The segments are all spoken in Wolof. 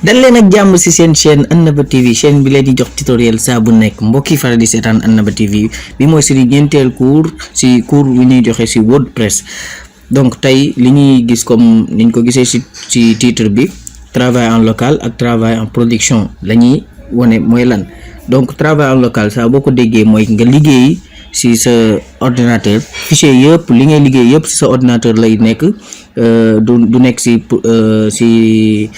dal leen ak jàmm ci seen chaîne Annaba TV chaîne bi leen di jox tutoriel saa bu nekk mbokki faral di seetaan Annaba TV bi mooy suñu ñeenteel cours ci cours wi ñuy joxe ci WordPress. Donc tey li ñuy gis comme niñ ko gisee ci titre bi travail en local ak travail en production la ñuy wane mooy lan. Donc travail en local saa boo ko déggee mooy nga liggéey ci sa ordinateur fichier yëpp li ngay liggéey yëpp ci sa ordinateur lay nekk du nekk ci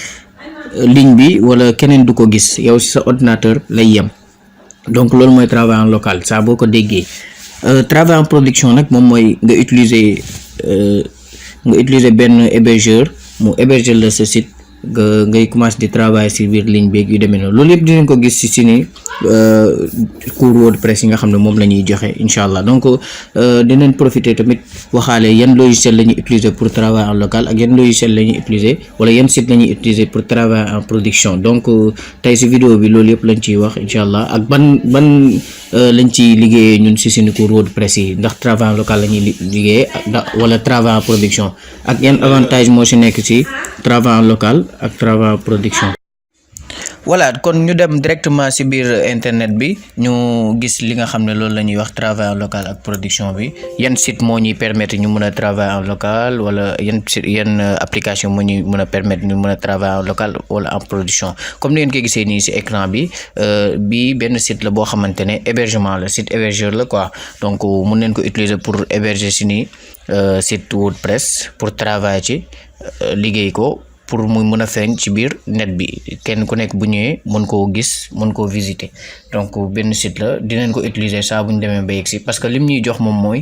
ligne bi wala keneen du ko gis yow ci sa ordinateur lay yem. Donc loolu mooy travail en local saa boo ko déggee. Travail en production nag moom mooy nga utiliser benn hébergeur mu héberger la sa site ngay commencer di travailler ci biir ligne beeg yu demee noonu loolu yëpp dinañ ko gis ci suñu cours WordPress yi nga xam ne moom la ñuy joxe incha allah. Donc dinañ profiter tamit waxaale yan logiciel la ñuy utiliser pour travail en local ak yan logiciel la ñuy utiliser wala yan site la ñuy utiliser pour travail en production. Donc tey ci vidéo bi loolu yëpp lañ ciy wax incha allah ak ban lañ ciy liggéeyee ñun ci suñu cours WordPress yi ndax travail en local la ñuy liggéeyee wala travail en production ak yan avantage moo ci nekk ci travail en local ak travail en production. Voilà kon ñu dem directement ci biir internet bi ñu gis li nga xam ne loolu la ñuy wax travail en local ak production bi yan site moo ñuy permettre ñu mën a travail en local wala yan application moo ñuy mën a permettre ñu mën a travail en local wala en production. Comme ni ngeen ko gisee nii ci écran bi bii benn site la boo xamante ne hébergement la site hébergeur la quoi. Donc mun nañ ko utiliser pour héberger ci ni site WordPress pour travailler ci liggéey ko pour muy mën a feeñ ci biir net bi kenn ku nekk bu ñëwee mën koo gis mën koo visiter. Donc benn site la dinañ ko utiliser saa bu ñu demee ba yegg si parce que lim ñuy jox moom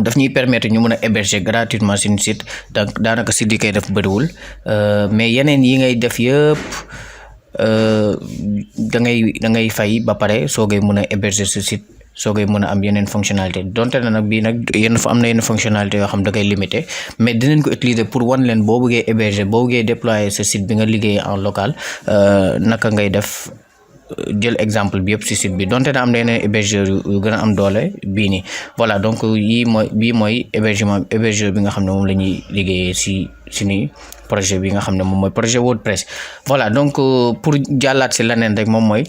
daf ñuy permettre ñu mën a héberger gratuitement suñu site. Donc daanaka site yi koy def bëriwul mais yeneen yi ngay def yëpp da ngay fay ba pare soogay mën a héberger ce site. soo koy mën a am yeneen fonctionnalité donte na nag bii nag am na yenn fonctionnalité yoo xam da koy limité mais dinañ ko utiliser pour wan leen boo bëggee héberger boo bëggee déployer sa site bi nga liggéey en local naka ngay def jël exemple bi yëpp ci site bi donte na am na yeneen hébergeur yu gën a am doole bii nii. Voilà donc bii mooy hébergeur bi nga xam ne moom la ñuy liggéeyee ci ni projet bi nga xam ne moom mooy projet WordPress. Voilà donc pour jàllaat ci leneen rek moom mooy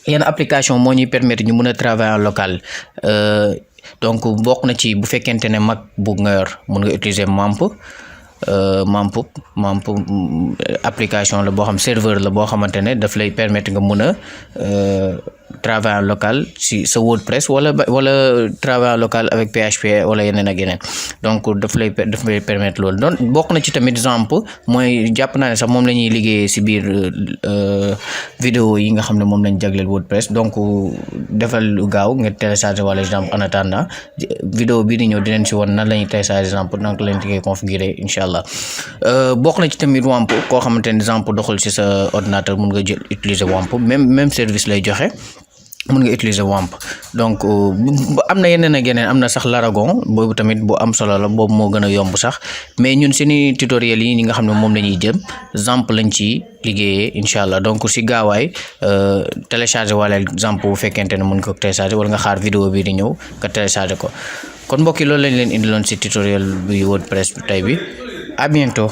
yenn application moo ñuy permettre ñu mën a travailler en local donc bokk na ci bu fekkente ne MacBook nga yor mën nga utiliser MAMP application la boo xam serveur la boo xamante ne daf lay permettre nga mën a travail en local ci sa WordPress wala travail en local avec PHP wala yeneen ak yeneen. Donc daf lay permettre loolu donc bokk na ci tamit exemple mooy jàpp naa ne sax moom la ñuy liggéeyee ci biir vidéo yi nga xam ne moom lañ jagleel WordPress. Donc defal lu gaaw nga télécharger wala exemple en attendant vidéo bii di ñëw dinañ ci woon nan la ñuy télécharger exemple nan lañ koy configurer incha allah. Bokk na ci tamit WAMP koo xamante ne exemple doxul ci sa ordinateur mun nga jël utiliser WAMP même service lay joxe. mën nga utiliser WAMP donc am na yeneen ak yeneen am na sax Laragon boobu tamit bu am solo la boobu moo gën a yomb sax mais ñun seeni tutoriel yi ñi nga xam ne moom la ñuy jëm XAMPP lañ ci liggéeyee incha allah. Donc si gaawaay télécharger wala XAMPP bu fekkente ne mën nga ko télécharger wala nga xaar vidéo bi di ñëw nga télécharger ko. Kon mbokk yi loolu lañ leen indiloon si tutoriel bi WordPress bi tey bi à bientôt.